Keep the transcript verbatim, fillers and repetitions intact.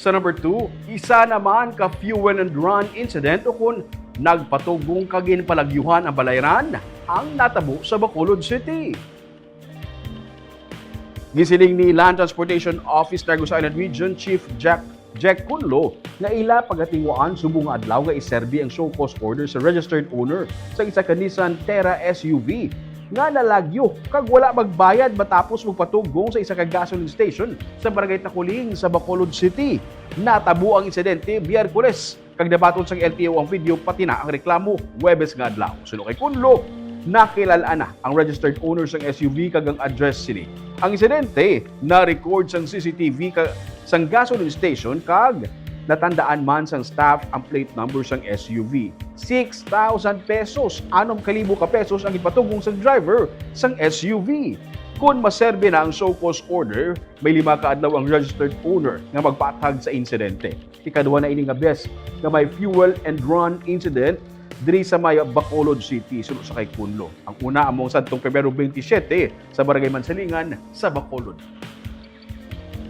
Sa number two, isa naman ka fuel and run incident ukon nagpatugong kag ginpalagyuhan ang balayran ang natabo sa Bacolod City. Gisiling ni Land Transportation Office Negros Island Region Chief Jack Jack Cunlo nga ila pagatinguhaan subong nga adlaw nga iserbi ang show cause order sa registered owner sa isa ka Nissan Terra S U V nga nalagyo kag wala magbayad matapos magpatugong sa isa ka gasoline station sa Barangay Takuling sa Bacolod City. Natabo ang insidente Miyerkules kag nabaton sang L T O ang video pati na ang reklamo Huwebes nga adlaw. Suno kay Cunlo, nakilal-an na ang registered owner sang S U V kag ang address sini. Ang insidente na-record sang C C T V ka, sang gasoline station kag natandaan man sang staff ang plate number sang S U V. Six thousand pesos, anom ka libo ka pesos ang ipatugong sang driver sang S U V. Kon maserbi na ang show cause order, may lima ka adlaw ang registered owner nga magpatag sa insidente. Ikadua na ini nga bes nga may fuel and run incident diri sa may Bacolod City, suno sa kay Cunlo. Ang una amo ang sadtong Pebrero twenty-seven sa Barangay Mansalingan sa Bacolod.